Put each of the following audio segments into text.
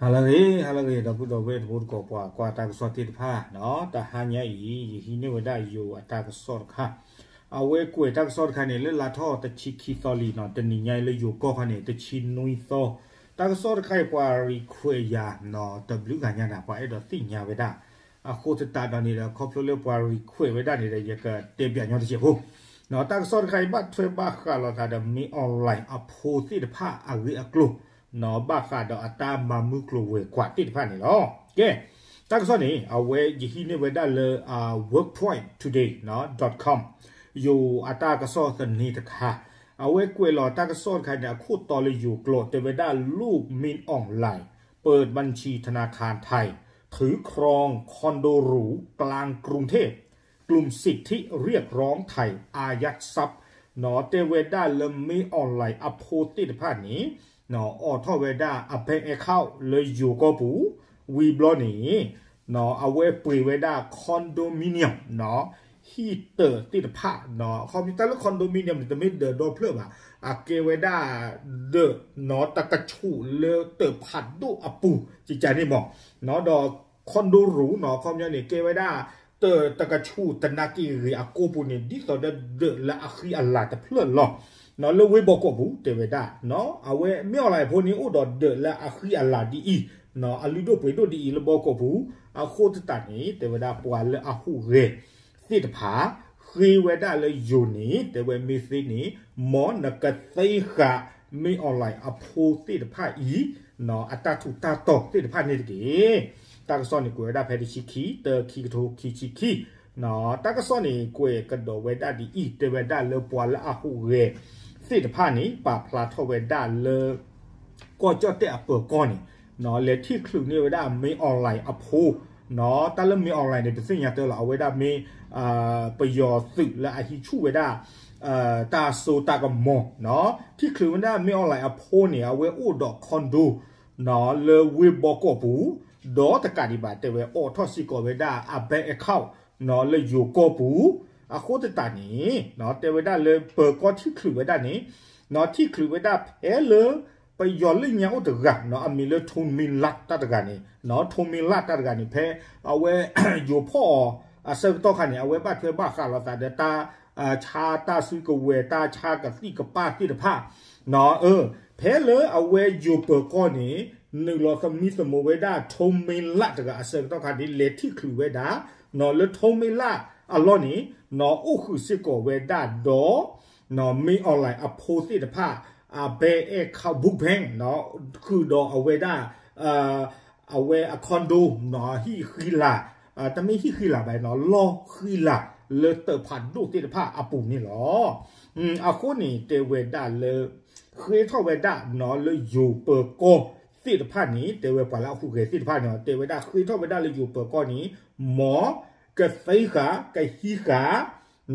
ဟါလၢအဂ့ၤ ဟါလၢအဂ့ၤ ဒီပုၢ်ဒီဝဲၢ်တံၤသကိး ပှၤကွၢ်တၢ်ကစီၣ်သ့ၣ်တဖၣ်နီၤ, တဟါညါအံၤ ယဟံးန့ၢ်ဝဲဒၣ်ယိၤအတၢ်ကစီၣ်တခါ, အဝဲကွဲးတၢ်ကစီၣ်တခါန့ၣ် လၢလါထီၣ်တဆံခံသီလံနီၤ, တနံၤညါအံၤလၢယိၤကီၢ်ခါန့ၣ် တဆံနွံသီ, တၢ်ကစီၣ်တခါအံၤ ပှၤ request ယၤနီၤ, တဘျုးဂၤညါဒၣ် ပှၤအဲၣ်ဒိးသ့ၣ်ညါဝဲဒၣ်, အဃိသတးဒီးန့ၣ်ဒီး ခီဖျိလၢပှၤ request ဝဲဒၣ်န့ၣ်ဒီး ယကတဲပၠးညီတစဲးဖိ တၢ်ကစီၣ်တခါအံၤ ဘၣ်ထွဲဘၣ်ဃးလိာ်သးဒီး မင်းအောင်လှိုင် အဖိသ့ၣ်တဖၣ်အဂ့ၢ်အကျိၤ, ဘၣ်ဃးဒီးအတၢ်မၤမုၢ်ကျိၤဝဲၤကွာ်သ့ၣ်တဖၣ်န့ၣ်လီၤ. ကဲ, တၢ်ကစီၣ်န့ၣ် အဝဲယဟံးန့ၢ်ဝဲဒၣ်လၢ workpoint today dot com ယိၤအတၢ်ကစီၣ်သန့တခါ, အဝဲကွဲးလီၤတၢ်ကစီၣ်တခါန့ၣ် အခိၣ်တီလၢယိၤကျိာ် တဲဝဲဒၣ် ลูก มင်းအောင်လှိုင် เปิดบัญชีธนาคารไทย ถือครองคอนโดหรูกลางกรุงเทพ กลุ่มสิทธิเรียกร้องไทยอายัดทรัพย์ တဲဝဲဒၣ်လၢ မင်းအောင်လှိုင် အဖိသ့ၣ်တဖၣ်န့ၣ် အိးထီၣ်ဝဲဒၣ်အ bank account လၢယိၤကီၢ်ပူၤ, ဝံၤဘျီန့ၣ် အဝဲပှ့ၤဝဲဒၣ် condominium ဟံၣ်တၢးသ့ၣ်တဖၣ်, ခီပညီတၢ်လၢ condominium န့ၣ် တမ့ၢ်ဒၢးဒီဖျၢၣ်ဘၣ်, အကဲဝဲဒၣ်ဒၢးနီၤ တကဆူးလၢတၢးဖးဒိၣ်အပူၤ ကကန့ၣ်မး, ဒီး condo ရူးနီၤ ခီပညီန့ၣ် ကဲဝဲဒၣ် တၢးတကဆူးတနၢ်က့ဂ့ၤအကိာ်ပူၤန့ၣ် ဒ်သိးဒီးဒၢးလၢအဃံအလၤတဖျၢၣ်လီၤ. လၢဝ့ၢ်ဘီကီၢ်ပူၤတဲဝဲဒၣ်, အဝဲမ့ၢ် online အဖိန့ၣ် အိၣ်ဒီးဒၢးလၢအဃံအလၤဒ်အံၤ, အလုၢ်ဒိၣ်ပှ့ၤဒိၣ်ဒ်အံၤလၢဘီကီၢ်ပူၤ, အဃိသတးန့ၣ် တဲဝဲဒၣ်ပှၤလၢအဟူးဂဲၤသ့ၣ်တဖၣ် ဃ့ဝဲဒၣ်လၢယိၤန့ၣ် တဲဝဲမ့ၢ်သ့န့ၣ်, မ်နကသ့ဃာ် မင်းအောင်လှိုင် အဖိသ့ၣ်တဖၣ်အံၤ အတၢ်ထူးတၢ်တီၤသ့ၣ်တဖၣ်န့ၣ်တက့ၢ်. တၢ်ကစီၣ်န့ၣ်ကွဲးဝဲဒၣ်ဖဲတဆံခံ တၢ ခံကထိခံဆံခံ တၢ်ကစီၣ်န့ၣ်ကွဲးကဒီးဝဲဒၣ်ဒ်အံၤ, တဲဝဲဒၣ်လၢပှၤလၢအဟူးဂဲၤသ့ၣ်တဖၣ်န့ၣ် ပာ်ဖျါထီၣ်ဝဲဒၣ်လၢ ကီၢ်ကၠီၣ်တဲၣ်အပၢၤကီၢ်န့ၣ် လဲၤထံၣ်ချုးန့ၢ်ဝဲဒၣ် မင်းအောင်လှိုင် အဖိ, တၢ်လၢ မင်းအောင်လှိုင် န့ၣ် ပသ့ၣ်ညါတၢ်လီၤ အဝဲဒၣ်မ့ၢ် ပယီၤသုးလၢအဟံးဆူၣ်ဝဲဒၣ် တၢ်စိတၢ်ကမီၤ, ထံၣ်ချုးဝဲဒၣ် မင်းအောင်လှိုင် အဖိန့ၣ် အဝဲအိၣ်ဒီး condo လၢဝ့ၢ်ဘီကီၢ်ပူၤ, ဒီးတကးဒံးဘၣ် တဲဝဲအိးထီၣ်စ့ၢ်ကီးဝဲဒၣ်အ bank account လၢယိၤကီၢ်ပူၤ, အဃိသတးန့ၣ် တဲဝဲဒၣ်လၢပၢၤကီၢ်ထံၣ်ချုးဝဲဒၣ်န့ၣ်, ထံၣ်ချုးဝဲဒၣ်ဖဲလၢ ပယီၤလၢညါအိၣ်တဂၤနီၤ အမံၤလၢ ထိန်းမင်းလတ် တၢ်တဂၤန့ၣ်, ထိန်းမင်းလတ် တၢ်တဂၤန့ၣ် ဖဲအဝဲ ယိၤဖီၣ်အီၤအဆၢကတီၢ်ခါန့ၣ် အဝဲဘၣ်ထွဲဘၣ်ဃးလိာ်သးဒီးတၢ် ဆါတၢ်စုကဝဲၤ တၢ်ဆါကသံၣ်ကပၣ်သ့ၣ်တဖၣ်, ဖဲလၢအဝဲယိၤပၢၤကီၢ်န့ၣ် နုာ်လီၤသမံသမိးဝဲဒၣ် ထိန်းမင်းလတ် တဂၤအဆၢကတီၢ်ခါန့ၣ် လဲၤထံၣ်ချုးဝဲဒၣ် လၢ ထိန်းမင်းလတ် အလီၢ်န့ၣ် အိၣ်ဃုာ်စ့ၢ်ကီးဝဲဒၣ်ဒီး မင်းအောင်လှိုင် အဖိသ့ၣ်တဖၣ် အ bank account, book bank ဃုာ်ဒီးအဝဲဒၣ် အဝဲအ condo ဟံၣ်ဃံလၤ, တမ့ၢ်ဟံၣ်ဃံလၤဘၣ်နီၤ လီၢ်ဃံလၤလၢတၢးဖးဒိၣ်သ့ၣ်တဖၣ်အပူၤန့ၣ်လီၤ. အဃိန့ၣ် တဲဝဲဒၣ်လၢ ဃ့ထီၣ်ဝဲဒၣ်နီၤ လၢယိၤပၢၤကီၢ်သ့ၣ်တဖၣ်န့ၣ် တဲဝဲပှၤလၢအဟူးဂဲၤသ့ၣ်တဖၣ်န့ၣ် တဲဝဲဒၣ်ဃ့ထီၣ်ဝဲဒၣ်လၢယိၤပၢၤကီၢ်န့ၣ် မ်ကသ့ဃာ် ကဟံး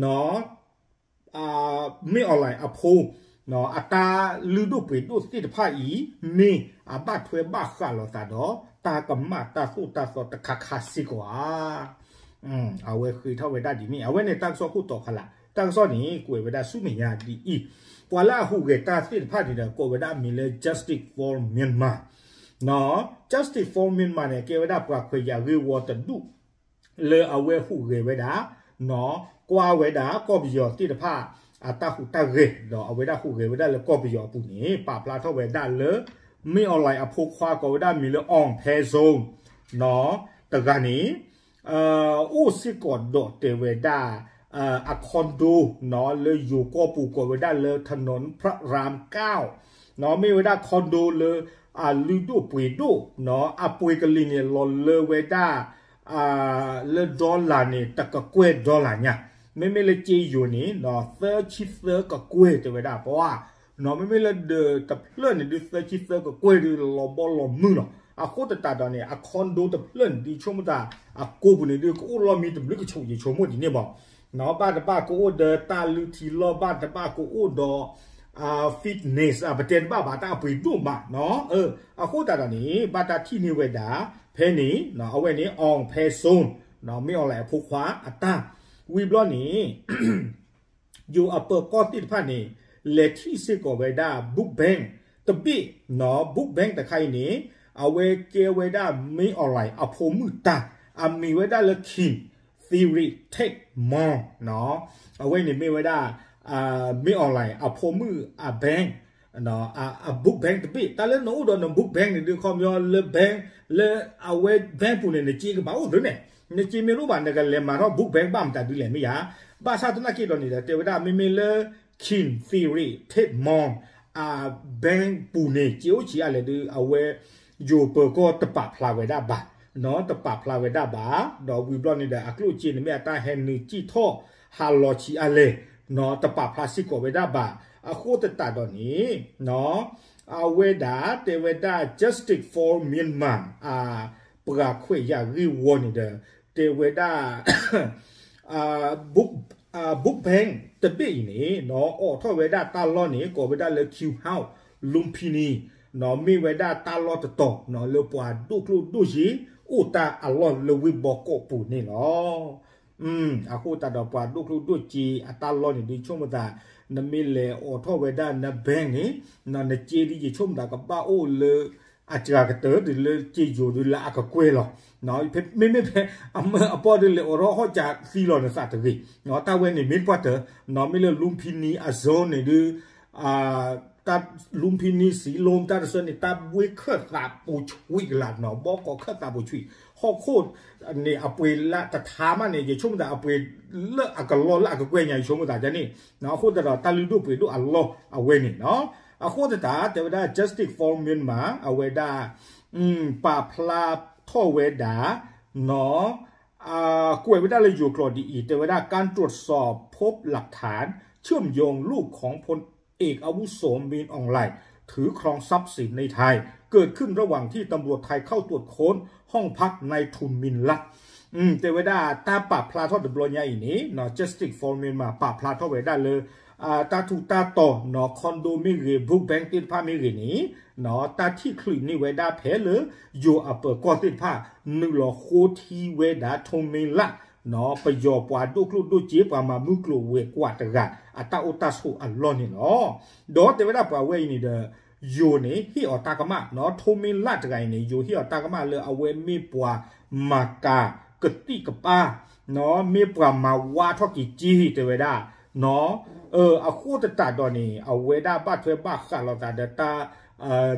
ဃာ် မင်းအောင်လှိုင် အဖိ အတၢ်လုၢ်ဒိၣ်ပှ့ၤဒိၣ်သ့ၣ်တဖၣ်အံၤ မ့ၢ်အဘၣ်ထွဲဘၣ်ဃးလိာ်သးဒီး တၢ်ကမၣ်တၢ်သိၣ်တၢ်သီတခါခါစ့ၢ်ကီးဧါ. အဝဲဃ့ထီၣ်ဝဲဒၣ်ဒ်န့ၣ် အဝဲန့ၣ်တၢ်ကစီၣ်ခိၣ်တီခါလၢ် တၢ်ကစီၣ်န့ၣ် ကွဲးဝဲဒၣ်ဆူမဲာ်ညါဒ်အံၤ, ပှၤလၢအဟူးဂဲၤတၢ်သ့ၣ်တဖၣ်န့ၣ်ဒီး ကိးဝဲဒၣ်အမံၤလၢ Justice for Myanmar, Justice for Myanmar န့ၣ် ကဲဝဲဒၣ်ပှၤခွဲးယာ်ဂ့ၢ်ဝီတဒူၣ် လၢအဝဲဟူးဂဲၤဝဲဒၣ် ကွၢ်ဝဲဒၣ်ကီၢ်ပယီၤသ့ၣ်တဖၣ် အတၢ်ဟူးတၢ်ဂဲၤ ဒီးအဝဲဒၣ်ဟူးဂဲၤဝဲဒၣ်လၢကီၢ်ပယီၤအပူၤန့ၣ် ပာ်ဖျါထီၣ်ဝဲဒၣ်လၢ မင်းအောင်လှိုင် အဖိခွါကိးဝဲဒၣ်မံၤလၢ အောင်ဖဲစိန် တဂၤန့ၣ် အိၣ်စ့ၢ်ကီးဒီးတဲဝဲဒၣ် အ condo လၢယိၤကီၢ်ပူၤ ကိးဝဲဒၣ်လၢ ถนนพระรามเก้า မ့ၢ်ဝဲဒၣ် condo လၢအလုၢ်ဒိၣ်ပှ့ၤဒိၣ် အပှ့ၤကလံၤန့ၣ် လီၤလၢဝဲဒၣ် လၢ dollar န့ၣ် တကကွဲၢ် dollar ညါ, မ့မ့ၢ်လၢက့ယိၤန့ၣ် သၢဆံသၢကကွဲၢ်တဲဝဲဒၣ်ပှၤ မ့မ့ၢ်လၢဒၢးတဖျၢၣ်န့ၣ်ဒုး သၢဆံသၢကကွဲၢ်ဒုး လီၤဘီလီၤမုၢ်လီၤ. အဃိသတးဒီးန့ၣ် အ condo တဖျၢၣ်န့ၣ်ဒုး ဆိကမိၣ်တၢ် အကိာ်ပူၤန့ၣ်ဒုး ကအိၣ်လီၢ်မံတဘျုးကဆူး ယဆိကမိၣ်ဒ်န့ၣ်ဘၣ်. ဘၣ်တဘၣ်ကအိၣ်ဒီးတၢ်လုၢ်ထံလီၢ် ဘၣ်တဘၣ်ကအိၣ်ဒီး fitness ပတဲတဘၣ်ဘၣ် တၢ်အပှ့ၤဒိၣ်မးနီၤ. အဃိသတးဒီးန့ၣ် ဘၣ်တၢ်ထံၣ်န့ၢ်ဝဲဒၣ် ဖဲန့ၣ် အဝဲန့ၣ် အောင်ဖဲစိန် မ့ၢ် online အဖိခွါအတၢ် ဝံၤဘျီန့ၣ် ယိၤအပၢၤကီၢ်သ့ၣ်တဖၣ်န့ၣ် လဲၤထံၣ်စ့ၢ်ကီးဝဲဒၣ် book bank တဘ့ၣ်နီၤ. book bank တခါအံၤန့ၣ် အဝဲကဲဝဲဒၣ် မင်းအောင်လှိုင် အဖိမုၣ်တၢ် အမံၤဝဲဒၣ်လၢ Kin Thirith Thep Maung နီၤ. အဝဲန့ၣ်မ့ၢ်ဝဲဒၣ် မင်းအောင်လှိုင် အဖိမုၣ်အ bank အ book bank တဘ့ၣ် တၢ်လၢနအိၣ်ဒီးန book bank န့ၣ်ဒုး ခီပညီလၢ bank လၢအဝဲ bank ပူၤန့ၣ် နစ့ကဘၣ်အိၣ်သ့န့ၣ် နစ့မ့ၢ်တအိၣ်ဘၣ် နကလဲၤမၤထီၣ် book bank ဘၣ်မတၤဒုးလဲၣ်မ့ၢ်ယါ. ဘၣ်ဆၣ်သနာ်က့ဒီးန့ၣ်ဒီး တဲဝဲဒၣ်မ့မ့ၢ်လၢ Kin Thirith Thep Maung အ bank ပူၤန့ၣ် စ့အိၣ်ဆံးအါလဲၣ်ဒုး အဝဲ ယိၤပၢၤကီၢ်တပာ်ဖျါဝဲဒၣ်ဘၣ်, တပာ်ဖျါဝဲဒၣ်ဘၣ်, ဒီးဝံၤဘျီန့ၣ်ဒီး အကျိၣ်စ့န့ၣ်မ့ၢ်အတၢ်ဟဲနုာ်စံၣ်ထီၣ်ဟးလီၤဆံးအါလဲၣ်, တပာ်ဖျါစ့ၢ်ကီးဝဲဒၣ်ဘၣ်. အဃိသတးဒီးန့ၣ် အဝဲဒၣ်တဲဝဲဒၣ် Justice for Myanmar အပှၤခွဲးယာ်ဂ့ၢ်ဝီန့ၣ်ဒီး တဲဝဲဒၣ် book bank တဘ့ၣ်အံၤန့ၣ် အိးထီၣ်ဝဲဒၣ်တၢ်လီၢ်န့ၣ် ကိးဝဲဒၣ်လၢ Q House Lumpini မ့ၢ်ဝဲဒၣ်တၢ်လီၢ်တတီၤ လၢပှၤဒိၣ်ကျိၣ်ဒိၣ်စ့အိၣ်တၢ်အလီၢ်လၢဝ့ၢ်ဘီကီးပူၤန့ၣ်လီၤ. အဃိသတးဒီးပှၤဒိၣ်ကျိၣ်ဒိၣ်စ့အတၢ်လီၢ်န့ၣ်ဒုး ဆိကမိၣ်သး နမ့ၢ်လဲၤအိးထီၣ်ဝဲဒၣ်န bank န့ၣ် နစ့ဒ်ယဆိကမိၣ်သးကဘၣ်အိၣ်လၢ အစှၤကတၢၢ်ဒုးလၢစ့ယိၤဒုးလၢအကကွဲၢ်လီၤ. မ့မ့ၢ်ဖဲ အမၢအပီၢ်ဒုးလဲၤအိးထီၣ်ဟီၣ်စးသံလီၤနသးတဂ့ၤ, တၢ်ဝဲန့ၣ်မ့ၢ်တပှၢ်တၢၢ်, မ့ၢ်လၢ Lumpini အ zone န့ၣ်ဒုး တၢ် Lumpini စံလိ တၢ်တဆၢန့ၣ် တၢ်ဘှ့ခၢၣ်သးပိာ်ဆွံကလာ်နီၤ, ဘီကီးခၢၣ်သးပိာ်ဆွံ, ဟီၣ်ခိၣ်န့ၣ် အပှ့ၤလၢတထါမးန့ၣ် ယဆိကမိၣ်သးအပှ့ၤလၢအကလီၢ်လၢအကကွဲၢ်ညါ ယဆိကမိၣ်သးန့ၣ်, အဃိသတးဒီးတၢ်လုၢ်ဒိၣ်ပှ့ၤဒိၣ်အလီၢ်အဝဲန့ၣ်နီၤ. အဃိသတး တဲဝဲဒၣ် Justice for Myanmar အဝဲဒၣ် ပာ်ဖျါထီၣ်ဝဲဒၣ်နီၤ ကွဲးဝဲဒၣ်လၢယိၤကျိာ်ဒ်အံၤ တဲဝဲဒၣ် การตรวจสอบพบหลักฐานเชื่อมโยงลูกของพลเอกอาวุโส มิน ออง หลาย ถือครองทรัพย์สินในไทย เกิดขึ้นระหว่างที่ตำรวจไทยเข้าตรวจค้นห้องพักนายทุน มิน ลัด တဲဝဲဒၣ်တၢ်ပာ်ဖျါထီၣ်တဘျီညါအံၤန့ၣ် Justice for Myanmar ပာ်ဖျါထီၣ်ဝဲဒၣ်လၢ တၢ်ထူးတၢ်တီၤနီၤ condo မ့ၢ်ဂ့ၤ book bank သ့ၣ်တဖၣ်မ့ၢ်ဂ့ၤန့ၣ် တၢ်ထံၣ်ချုးန့ၢ်ဝဲဒၣ်ဖဲလၢ ယိၤအပၢၤကီၢ်သ့ၣ်တဖၣ် နုာ်လီၤဃိထံဝဲဒၣ် Thon Min Lak ပယီၤပှၤဒိၣ်ကျိၣ်ဒိၣ်စ့ ပှၤမၤမုၢ်ကျိၤဝဲၤကွာ်တဂၤ အတၢ်အိၣ်တၢ်ဆိးအလီၢ်န့ၣ်လီၤ. ဒီးတဲဝဲဒၣ်ပှၤဝဲအံၤန့ၣ်ဒီး ယိၤန့ၣ် ဟ့ၣ်အီၤတၢ်ကမၣ်နီၤ Thon Min Lak တဂၤအံၤန့ၣ် ယိၤဟ့ၣ်အီၤတၢ်ကမၣ်လၢအဝဲမ့ၢ်ပှၤမၤကၤကသံၣ်ကပၤ မ့ၢ်ပှၤမၤဝါထီၣ်က့ၤစ့ တဲဝဲဒၣ် အဃိသတးဒီးန့ၣ် အဝဲဒၣ်ဘၣ်ထွဲဘၣ်ဃးလိာ်သးဒီးတၢ်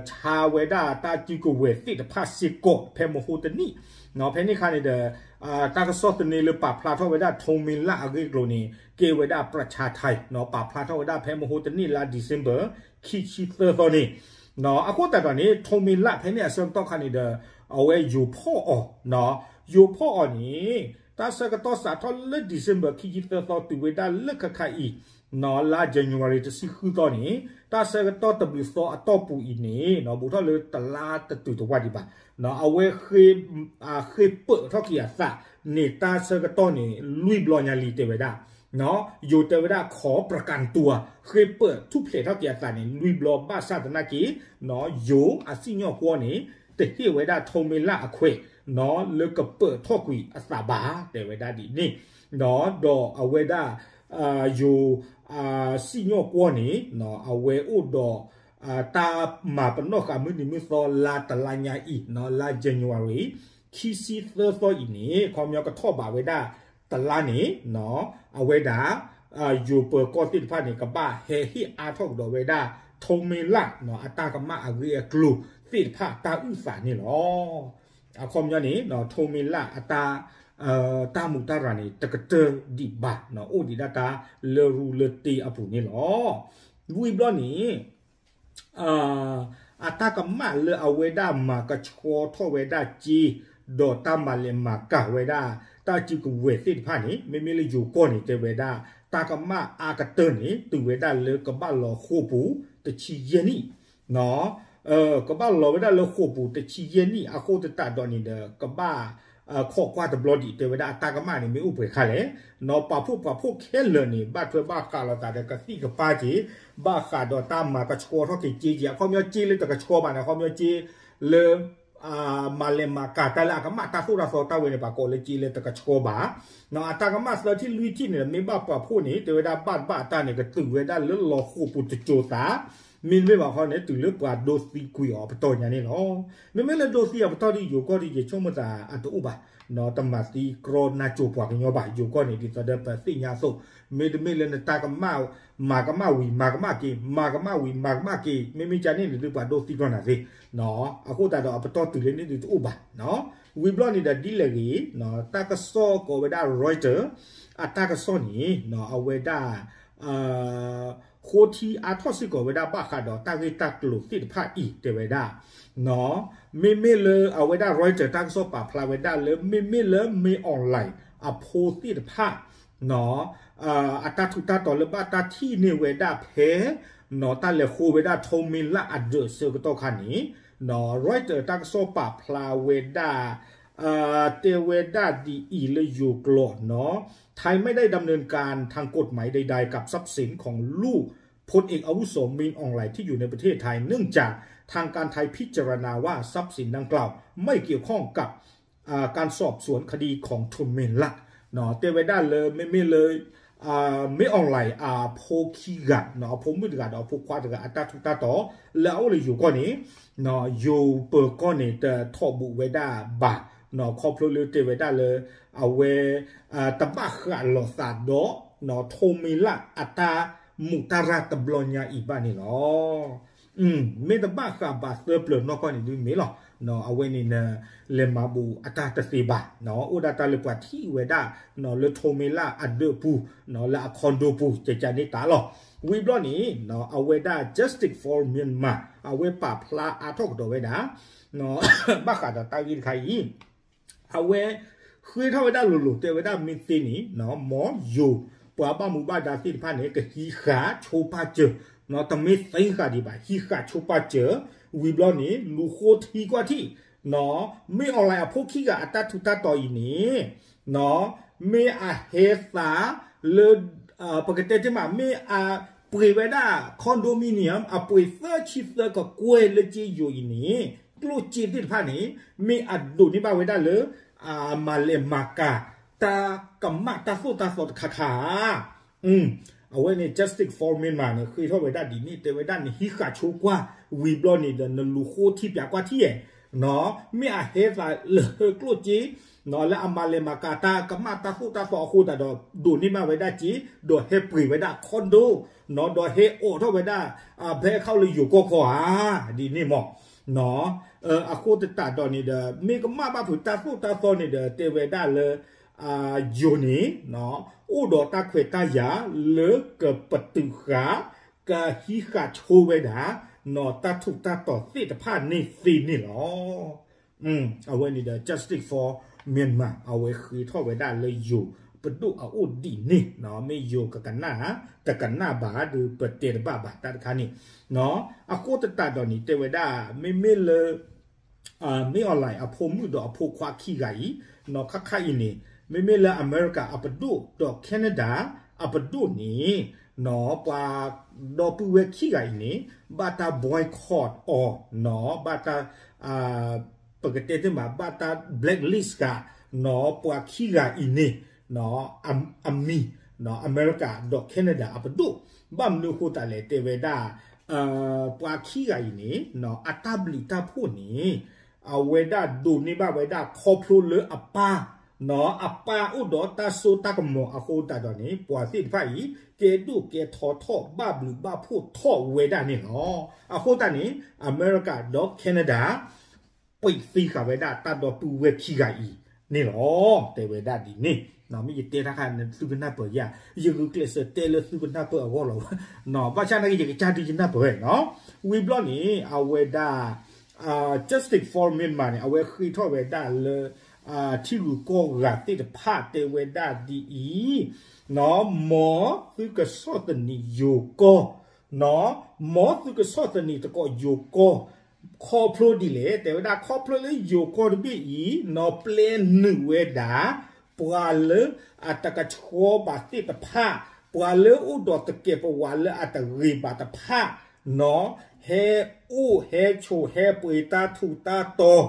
ဆါဝဲဒၣ်တၢ်စုကဝဲၤသ့ၣ်တဖၣ်စ့ၢ်ကီး ဖဲမဟိတနံၣ်, ဖဲန့ၣ်အခါန့ၣ်ဒီး တၢ်ကစီၣ်သန့လၢပာ်ဖျါထီၣ်ဝဲဒၣ် Thon Min Lak အဂ့ၢ်အကျိၤန့ၣ် ကဲဝဲဒၣ် ပြၢၡါထၢၣ် ပာ်ဖျါထီၣ်ဝဲဒၣ်ဖဲမဟိတနံၣ်လါ December ခံဆံသၢသီန့ၣ်, အဃိသတးဒီးန့ၣ် Thon Min Lak ဖဲန့ၣ်အဆၢကတီၢ်ခါန့ၣ်ဒီး အဝဲယိၤဖီၣ်အီၤ, ယိၤဖီၣ်အီၤန့ၣ် တၢ်ဆၢကတီၢ်စးထီၣ်လၢ December ခံဆံသၢသီတုၤဝဲဒၣ်လၢခဲခါအံၤ လါ January တဆံဃုသီန့ၣ် တၢ်ဆၢကတီၢ်တဘျုးသီအတီၢ်ပူၤအံၤန့ၣ် ဘူးထီၣ်လၢတလါတတုၤတဝၢ်ဒံးဘၣ်, အဝဲ ဃ့ပၢးထီၣ်က့ၤအသးန့ၣ် တၢ်ဆၢကတီၢ်န့ၣ် လွံၢ်ဘျီညါလံ တဲဝဲဒၣ်, ယိၤတဲဝဲဒၣ် ขอประกันตัว ဃ့ပၢးထူၣ်ဖျဲးထီၣ်က့ၤအသးန့ၣ် လွံၢ်ဘျီဘၣ်ဆၣ်သနာ်က့ ယိၤအစံၣ်ညီၣ်ကွီၢ်န့ၣ် တဟ့ၣ်ဝဲဒၣ် Thon Min Lak အခွဲး လၢကပၢးထီၣ်ကွံာ်အသးဘၣ် တဲဝဲဒၣ်ဒ်န့ၣ်, ဒီးအဝဲဒၣ် ယိၤ စံၣ်ညီၣ်ကွီၢ်န့ၣ် အဝဲအိၣ်ဒီး တၢ်မၤပနီၣ်ဃာ်မုၢ်နံၤမုၢ်သီလါတလါညါအံၤ လါ January ခံဆံသၢသီအံၤန့ၣ် ခီပညီကထီၣ်ဘးဝဲဒၣ်တလါန့ၣ် အဝဲဒၣ် ယိၤပၢၤကီၢ်သ့ၣ်တဖၣ်န့ၣ် ကဘၣ်ဟဲဟ့ၣ်အါထီၣ်ကဒီးဝဲဒၣ် Thon Min Lak အတၢ်ကမၣ်အဂ့ၢ်အကျိၤသ့ၣ်တဖၣ် တၢ်အုၣ်သးန့ၣ်လီၤ. အခီပညီန့ၣ် Thon Min Lak အတၢ် တၢ်မူးတၢ်ရၤန့ၣ် တကတၢၢ်ဒံးဘၣ် အိၣ်ဒံးဒၣ်တၢ်လၢရူလၢတ့အပူၤန့ၣ်လီၤ. ဝံၤဘျီန့ၣ် အတၢ်ကမၣ်လၢအဝဲဒၣ်မၤကဆှီထီၣ်ဝဲဒၣ်စ့ ဒီးတၢ်မၤလဲၤမၤကၤဝဲဒၣ် တၢ်စုကဝဲၤသ့ၣ်တဖၣ်န့ၣ် မ့မ့ၢ်လၢယိၤကီၢ်န့ၣ် တဲဝဲဒၣ် တၢ်ကမၣ်အါကတၢၢ်န့ၣ် တုၤဝဲဒၣ်လၢကဘၣ်လီၤဃိာ်ပူၤတဆံယဲၢ်နံၣ် ကဘၣ်လီၤဝဲဒၣ်လၢဃိာ်ပူၤတဆံယဲၢ်နံၣ် အဃိသတးဒီးန့ၣ်ဒီး ကဘၣ် ခိးကွၢ်တဘျီဒံး တဲဝဲဒၣ်အတၢ်ကမၣ်န့ၣ် မ့ၢ်အိၣ်ပှဲၤခါလဲၣ်. ပာ်ဖှိၣ်ပှၤဖှိၣ်ခဲလၢာ်န့ၣ် ဘၣ်ထွဲဘၣ်ဃးလိာ်သးဒီးကသံၣ်ကပၤက့ၤ ဘၣ်ဃးဒီးတၢ်မၤကဆှီထီၣ်က့ၤစ့က့ၤ အခီပညီစ့လၢတကဆှီဘၣ်န့ၣ် အခီပညီစ့လၢ မၤလဲၤမၤကၤတၢ်လၢအကမၣ်တၢ်သိၣ်တၢ်သီတၢ်ဝဲန့ၣ် ပှၤကိးလၢစ့လၢတကဆှီဘၣ်. အတၢ်ကမၣ်သၢထံၣ်လွံၢ်ထံၣ်န့ၣ် မ့ၢ်ဘၣ်ပှၤဖှိၣ်န့ၣ် တဲဝဲဒၣ်ဘၣ်တဘၣ်အတၢ်န့ၣ် ကတုၤဝဲဒၣ်လၢလီၤဃိာ်ပူၤတစိၤသး မ့တမ့ၢ်ဘၣ်ခီန့ၣ် တုၤလၢပှၤဒိသံကွံာ်အီၤအပတီၢ်ညါန့ၣ်လီၤ. မ့မ့ၢ်လၢဒိသံအပတီၢ်ဒီးယိၤကီၢ်ဒီး ယဆိကမိၣ်သးအတအိၣ်ဘၣ်, တမၤသံကြီနါစိၤပှၤကညီဘၣ်. ယိၤကီၢ်န့ၣ် ဒ်သိးဒီးပသ့ၣ်ညါအသိး, မ့တမ့ၢ်လၢနတၢ်ကမၣ် မၤကမၣ်ဝံၤ မၤကမၣ်က့ၤ, မၤကမၣ်ဝံၤ မၤကမၣ်က့ၤ, မ့မ့ၢ်ကန့ၣ်န့ၣ်ဒုး ပှၤဒိသံကြီနၤသ့, အဃိသတးဒီးအပတီၢ်တုၤလၢန့ၣ်ဒုးတအိၣ်ဘၣ်. ဝံၤဘျီန့ၣ်ဒီးဒ်လဲၣ်ဂ့ၤ, တၢ်ကစီၣ်ကိးဝဲဒၣ် Reuters အတၢ်ကစီၣ်န့ၣ် အဝဲဒၣ် ဃိထံအါထီၣ်စ့ၢ်ကီးဝဲဒၣ်ဘၣ်ဃးဒီးတၢ်ဂ့ၢ်တၢ်ကျိၤသ့ၣ်တဖၣ်အံၤ တဲဝဲဒၣ်, မ့မ့ၢ်လၢအဝဲဒၣ် Reuters တၢ်ကစီၣ်ပာ်ဖျါဝဲဒၣ်လၢ မ့မ့ၢ်လၢ မင်းအောင်လှိုင် အဖိသ့ၣ်တဖၣ် အတၢ်ထူးတၢ်တီၤလၢဘၣ်တၢ်ထံၣ်န့ၢ်ဝဲဒၣ်ဖဲ တၢ်လဲၤဃိဝဲဒၣ် ထိန်းမင်းလတ် အဒၢးအဆၢကတီၢ်ခါန့ၣ် Reuters တၢ်ကစီၣ်ပာ်ဖျါဝဲဒၣ် တဲဝဲဒၣ်ဒ်အံၤလၢယိၤကျိာ်နီၤ, ไทยไม่ได้ดำเนินการทางกฎหมายใดๆกับทรัพย์สินของลูกพลเอกอาวุโส มินอองหลายที่อยู่ในประเทศไทย เนื่องจากทางการไทยพิจารณาว่าทรัพย์สินดังกล่าวไม่เกี่ยวข้องกับการสอบสวนคดีของทุนเมนลัด တဲဝဲဒၣ်လၢ မ့မ့ၢ်လၢ မင်းအောင်လှိုင် အဖိခံဂၤ အဖိမုၣ်တဂၤဒီးအဖိခွါတဂၤ အတၢ်ထူးတၢ်တီၤ လၢအအိၣ်လၢယိၤကီၢ်န့ၣ် ယိၤပၢၤကီၢ်န့ၣ် တထီၣ်ဘူးဝဲဒၣ်ဘၣ်, ခီဖျိလၢတဲဝဲဒၣ်လၢ အဝဲ တဘၣ်ဃးလိာ်သးဒီး ထိန်းမင်းလတ် အတၢ်မူးတၢ်ရၢ်တဘျီညါအံၤဘၣ်န့ၣ်လီၤ. မ့ၢ်တဘၣ်ဃးဘၣ်သၢပျၢၤနီၢ်ကီၢ်န့ၣ်ဒုးမ့ၢ်လီၤ. အဝဲန့ၣ်နလဲၤမၤဘူးအတၢ်တသ့ဘၣ်, အိၣ်ဒၣ်တၢ်လၢပှၤထံၣ်ဝဲဒၣ် လၢ ထိန်းမင်းလတ် အဒၢးပူၤ လၢအ condo ပူၤ ကကန့ၣ်တၢ်လီၤ. ဝံၤဘျီန့ၣ် အဝဲဒၣ် Justice for Myanmar အဝဲပာ်ဖျါအါထီၣ်ကဒီးဝဲဒၣ် ဘၣ်ဃးဒီးတၢ်ဂ့ၢ်တခါအံၤ အဝဲဃ့ထီၣ်ဝဲဒၣ်လိၤလိၤ တဲဝဲဒၣ်မ့ၢ်သ့န့ၣ် မ်ယိၤပှၤဘၣ်မူဘၣ်ဒါသ့ၣ်တဖၣ်န့ၣ် ကဟံးဃာ်ဆိပာ်စၢၤ, တမ့ၢ်သ့ဃာ်ဒံးဘၣ် ဟံးဃာ်ဆိပာ်စၢၤ, ဝံၤဘျီန့ၣ် လူၤဃိထံကွၢ်ထံၣ် မင်းအောင်လှိုင် အဖိခံဂၤအတၢ်ထူးတၢ်တီၤအံၤန့ၣ် မ့ၢ်အဟဲသးလၢ ပကတဲတ့ၢ်မး မ့ၢ်အပှ့ၤဝဲဒၣ် condominium အပှ့ၤသၢဆံသၢကကွဲၢ်လၢကၠ့ယိၤအံၤန့ၣ် ကျိၣ်စ့သ့ၣ်တဖၣ်န့ၣ် မ့ၢ်အဒိးန့ၢ်ဘၣ်ဝဲဒၣ်လၢ အမၤလဲၤမၤကၤ တၢ်ကမၣ်တၢ်သိၣ်တၢ်သီတခါခါ အဝဲန့ၣ် Justice for Myanmar န့ၣ် ဃ့ထီၣ်ဝဲဒၣ်ဒ်န့ၣ် တဲဝဲဒၣ်နဟံးဃာ်ဆိကွၢ် ဝံၤဘျီန့ၣ်ဒီး နလူၤဃိထံပၠးကွၢ်ထံၣ်ဧါ, မ့ၢ်အဟဲသးလၢကျိၣ်စ့ လၢအမၤလဲၤမၤကၤတၢ်ကမၣ်တၢ်သိၣ်တၢ်သီအဃိသတးဒီး ဒိးန့ၢ်ဘၣ်ဝဲဒၣ်စ့ ဒီးဟဲပှ့ၤဝဲဒၣ် condo ဒီးဟဲအိးထီၣ်ဝဲဒၣ် bank account လၢယိၤကီၢ်ခီဧါ ဒ်န့ၣ်မး အဃိသတးဒီးန့ၣ်ဒီး မ့ၢ်ကမၣ်ဘၣ်ဖုးတၢ်သိၣ်တၢ်သီန့ၣ်ဒီး တဲဝဲဒၣ်လၢ ယိၤန့ၣ် အိၣ်ဒီးတၢ်ခွဲးတၢ်ယာ်လၢကပတုာ်ဃာ် ကဟံးဃာ်ဆိဝဲဒၣ် တၢ်ထူးတၢ်တီၤသ့ၣ်တဖၣ်န့ၣ်သ့န့ၣ်လီၤ. အဝဲန့ၣ်ဒီး Justice for Myanmar အဝဲဃ့ထီၣ်ဝဲဒၣ်လၢယိၤပဒိၣ်အအိၣ်ဒ်န့ၣ် မ့ၢ်ယိၤကကနၣ် တကနၣ်ဘၣ်ဒီး ပတဲတဘၣ်ဘၣ်တၢ်တခါန့ၣ် အဃိသတးဒီးန့ၣ် တဲဝဲဒၣ် မ့မ့ၢ်လၢ မင်းအောင်လှိုင် အဖိမုၣ်ဒီးအဖိခွါခံဂၤအံၤ ခါခါအံၤန့ၣ် မ့မ့ၢ်လၢအမဲရကၤအပဒိၣ်ဒီး Canada အပဒိၣ်န့ၣ် ပှၤဒီပုၢ်ဝဲၢ်ခံဂၤအံၤန့ၣ် ဘၣ်တၢ် boycott အီၤ ဘၣ်တၢ် ပကတဲသ့မး ဘၣ်တၢ် blacklist ဃာ် ပှၤခံဂၤအံၤန့ၣ် အမံၤ အမဲရကၤဒီး Canada အပဒိၣ် ဘၣ်မနုၤအဃိသတးလဲၣ် တဲဝဲဒၣ် ပှၤခံဂၤအံၤန့ၣ် အတၢ်ဘျုးတၢ်ဖှိၣ်န့ၣ် အဝဲဒၣ်ဒိးန့ၢ်ဘၣ်ဝဲဒၣ်ခီဖျိလၢအပၢ် အပၢ်အိၣ်ဒီးတၢ်စိတၢ်ကမီၤအဃိသတးဒီးန့ၣ် ပှၤသ့ၣ်တဖၣ်အံၤ ကဲဒိၣ်ကဲထီထီၣ်ဘၣ်ဘျုးဘၣ်ဖှိၣ်ထီၣ်ဝဲဒၣ်န့ၣ်လီၤ. အဃိသတးန့ၣ် အမဲရကၤဒီး Canada ပှ့ၤသံဃာ်ဝဲဒၣ်တၢ်ဒီပုၢ်ဝဲၢ်ခံဂၤအံၤန့ၣ်လီၤ. တဲဝဲဒၣ်ဒ်န့ၣ် မ့ၢ်ယတဲတၢ်ခါန့ၣ် သုကနၢ်ပၢၢ်ယၤ, ယဂုာ်ကျဲးစၢးတဲလၢသုကနၢ်ပၢၢ်အဂီၢ်လီၤ. ဘၣ်ဆၣ်နာ်က့ ယကစၢ်ဒုးယနၢ်ပၢၢ်ဝဲနီၤ. ဝံၤဘျီန့ၣ် အဝဲဒၣ် Justice for Myanmar န့ၣ် အဝဲဃ့ထီၣ်ဝဲဒၣ်လၢ ထံဂုၤကီၢ်ဂၤသ့ၣ်တဖၣ်တဲဝဲဒၣ်ဒ်အံၤ, မ်သုကဆီၣ်သနံးယိၤကီၢ် မ်သုကဆီၣ်သနံးသကိးယိၤကီၢ် ခီဖျိဒ်လဲၣ်, တဲဝဲဒၣ်ခီဖျိလၢယိၤကီၢ်တဘ့ၣ်အံၤ နီၢ်ပျဲနုာ်ဝဲဒၣ် ပှၤလၢအတကဆှီဘၣ်သ့ၣ်တဖၣ်, ပှၤလၢအိၣ်ဒီးသကဲးပဝးလၢအတဂ့ၤဘၣ်တဖၣ်, နီၢ် ဟဲအိၣ်ဟဲဆိးဟဲပှ့ၤတၢ်ထူးတၢ်တီၤ,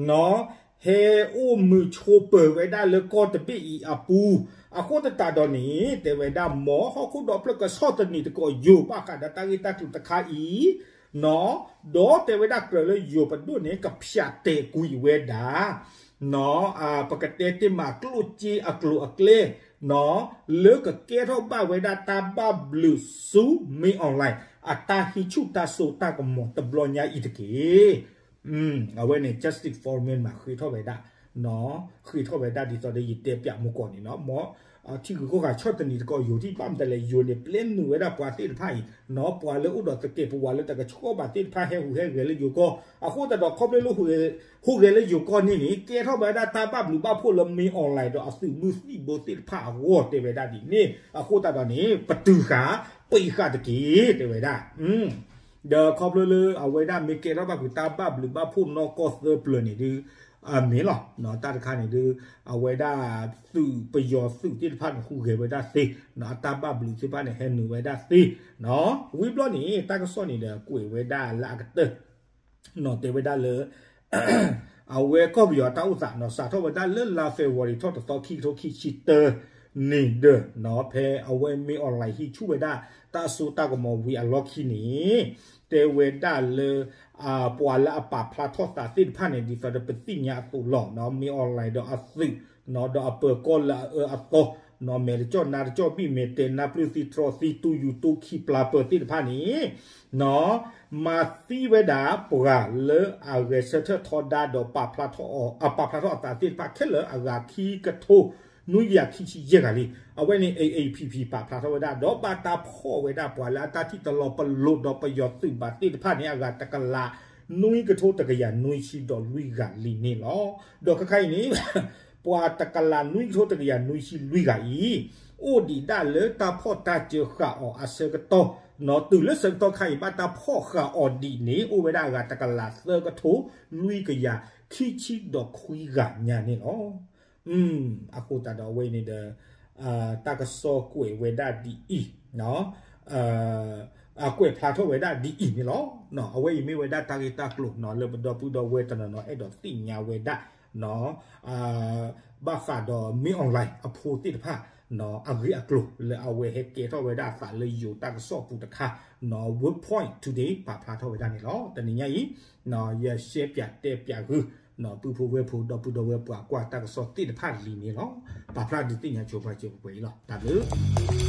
နီၢ် ဟဲအိၣ်မုာ်ဆိးပၢၤဝဲဒၣ်လၢကီၢ်တဘ့ၣ်အံၤအပူၤ, အဃိသတးဒီးန့ၣ် တဲဝဲဒၣ် မ်ဟီၣ်ခိၣ်ဒီဖျၢၣ်ကဆီၣ်သနံးသကိးယိၤဘၣ်ဃးဒီးတၢ်ဂ့ၢ်တၢ်ကျိၤတခါအံၤ, ဒီးတဲဝဲဒၣ်ကြၢးလၢယိၤပဒိၣ်န့ၣ် ကဖၠးတဲာ်ကွံာ်ဝဲဒၣ် ပကတဲတ့ၢ်မးကျိၣ်စ့အကျိၤအကျဲ လၢကကဲထီၣ်ဘၣ်ဝဲဒၣ်တၢ်ဘၣ်ဘျုးဆူ မင်းအောင်လှိုင် အတၢ်ဟံးဆူၣ်တၢ်စိတၢ်ကမီၤတဘျီညါအံၤတက့ၢ်. အဝဲန့ၣ် Justice for Myanmar ဃ့ထီၣ်ဝဲဒၣ်, ဃ့ထီၣ်ဝဲဒၣ်ဒ်သိးဒီးယတဲပၠးမူကီၢ်န့ၣ်လီၤ. မ်ထံဂုၤကီၢ်ဂၤဆီၣ်သနံးသကိးယိၤထံၣ်ဘၣ်မတၤလဲၣ် ယိၤန့ၣ် ပျဲနုာ်ဝဲဒၣ်ပှၤသ့ၣ်တဖၣ်အံၤ, ပှၤလၢအိၣ်ဒီးသကဲးပဝးလၢတကဆှီဘၣ်သ့ၣ်တဖၣ်ဟဲဟူးဟဲဂဲၤလၢယိၤကီၢ်, အဃိသတးဒီးခီဖျိလၢ ဟူးဂဲၤလၢယိၤကီၢ်န့ၣ်န့ၣ် ကဲထီၣ်ဝဲဒၣ်တၢ်ဘၣ်ဘျုးဘၣ်ဖှိၣ်လၢ မင်းအောင်လှိုင် ဒီးအသုးမုၢ်သံၣ်ဘိသ့ၣ်တဖၣ်အဂီၢ်တဲဝဲဒၣ်ဒ်န့ၣ်, အဃိသတးဒီးန့ၣ် ပတုာ်ဃာ်ပ့းဃာ်တက့ၢ် တဲဝဲဒၣ်. ဒီးခီဖျိလၢအဝဲဒၣ်မ့ၢ်ကဲထီၣ်ဘၣ်ကွံာ်တၢ်ဘၣ်ဘျုးဘၣ်ဖှိၣ်နီၢ်ကီၢ်သၢပျၢၤန့ၣ်ဒုး အမ့ၢ်လီၤ. တၢ်တခါန့ၣ်ဒုး အဝဲဒၣ်သုးပယီၤသုးသ့ၣ်တဖၣ်န့ၣ် ဟူးဂဲၤဝဲဒၣ်သ့, အတၢ်ဘၣ်ဘျုးသ့ၣ်တဖၣ်န့ၣ် ဟဲနုာ်ဝဲဒၣ်သ့, ဝံၤဘျီန့ၣ် တၢ်ကစီၣ်န့ၣ်ဒီးကွဲးဝဲဒၣ်လၢအကတၢၢ် တဲဝဲဒၣ်လၢ အဝဲကီၢ်ပယီၤတၢ်အိၣ်သးန့ၣ် စးထီၣ်ဝဲဒၣ်လၢလါ February ထီၣ်တသီခံကထိခံဆံတၢန့ၣ်ဒီး ဖဲအဝဲမ့ၢ် online ဟံးဆူၣ်ဝဲဒၣ်တၢ်စိတၢ်ကမီၤဝံၤအလီၢ်ခံန့ၣ် တဲဝဲဒၣ်လၢ ပှၤလၢအပာ်ဖျါထီၣ်သးသ့ၣ်တဖၣ်န့ၣ် ဒ်သိးဒီးပသ့ၣ်ညါအသိးလီၤ. မ့ၢ် online ဒီးအသုး ဒီးအပၢၤကီၢ်လၢအအၢအသီ မဲာ်တကၠီၣ်နါတကၠီၣ်ဘံၣ် မဲာ်တဲနါပျုၢ်သံတြီသံ တူၢ်ယူၤတူၢ်ခံပျၢ်ပၢၤသ့ၣ်တဖၣ်န့ၣ် မၤသံဝဲဒၣ်ပှၤလၢအဂဲၤဆၢထၢၣ်ထီဒါဒီးပာ်ဖျါထီၣ်အသးသ့ၣ်တဖၣ်ခဲလၢာ်အဂၤခံကထိ နွံကယၤခံဆံယဲၢ်ဂၤလံ. အဝဲန့ၣ် A A P P ပာ်ဖျါထီၣ်ဝဲဒၣ် ဒီးဘၣ်တၢ်ဖီၣ်ဝဲဒၣ်ပှၤလၢအတၢ်ထံၣ်တလီၤပလိာ်ဒီးပယီၤသုးဘၣ်သ့ၣ်တဖၣ်န့ၣ် အဂၤတကလး နွံကထိတကယၤနွံဆံဒီးလွံၢ်ဂၤလံန့ၣ်လီၤ. ဒီးခဲခါအံၤန့ၣ် ပှၤတကလးနွံကထိတကယၤနွံဆံလွံၢ်ဂၤအံၤ အိၣ်ဒံးဒၣ်လၢတၢ်ဖီၣ်တၢ်စၢဃာ်အီၤအဆၢကတီၢ် တုၤလၢဆၢကတီၢ်ခါအံၤ ဘၣ်တၢ်ဖီၣ်ဃာ်အီၤဒံးန့ၣ် အိၣ်ဝဲဒၣ်အဂၤတကလးသၢကထိ လွံၢ်ကယၤခံဆံဒီးခွံဂၤညါန့ၣ်လီၤ. အဃိသတးဒီးအဝဲအံၤန့ၣ်ဒီး တၢ်ကစီၣ်ကွဲးဝဲဒၣ်ဒ်အံၤ ကွဲးဖျါထီၣ်ဝဲဒၣ်ဒ်အံၤန့ၣ်လီၤ. အဝဲအံၤမ့ၢ်ဝဲဒၣ်တၢ်ဂ့ၢ်တၢ်ကျိၤ လၢပဒီပုၢ်ဒီဝဲၢ်တနီၤနီၤအဲၣ်ဒိးသ့ၣ်ညါဝဲဒၣ် ဘၣ်ဃးဒီး မင်းအောင်လှိုင် အဖိသ့ၣ်တဖၣ် အဂ့ၢ်အကျိၤ လၢအဝဲဟဲကဲထီၣ်ဝဲဒၣ်အသးလၢယိၤတၢ်ကစီၣ်ပူၤတခါ Workpoint Today ပာ်ဖျါထီၣ်ဝဲဒၣ်န့ၣ်လီၤ. တနံၤညါအံၤ ယရှဲပၠးတဲပၠးဂုာ် ပုၢ်ဖိဝဲၢ်ဖိ ဒီပုၢ်ဒီဝဲၢ်ပှၤကွၢ်တၢ်ကစီၣ်သ့ၣ်တဖၣ်လံန့ၣ်လီၤ. ပာ်ဖျါဒုးသ့ၣ်ညါဆိပှၤစၢၤပှဲၤအံၤလီၤ. တၢ်ဘျုး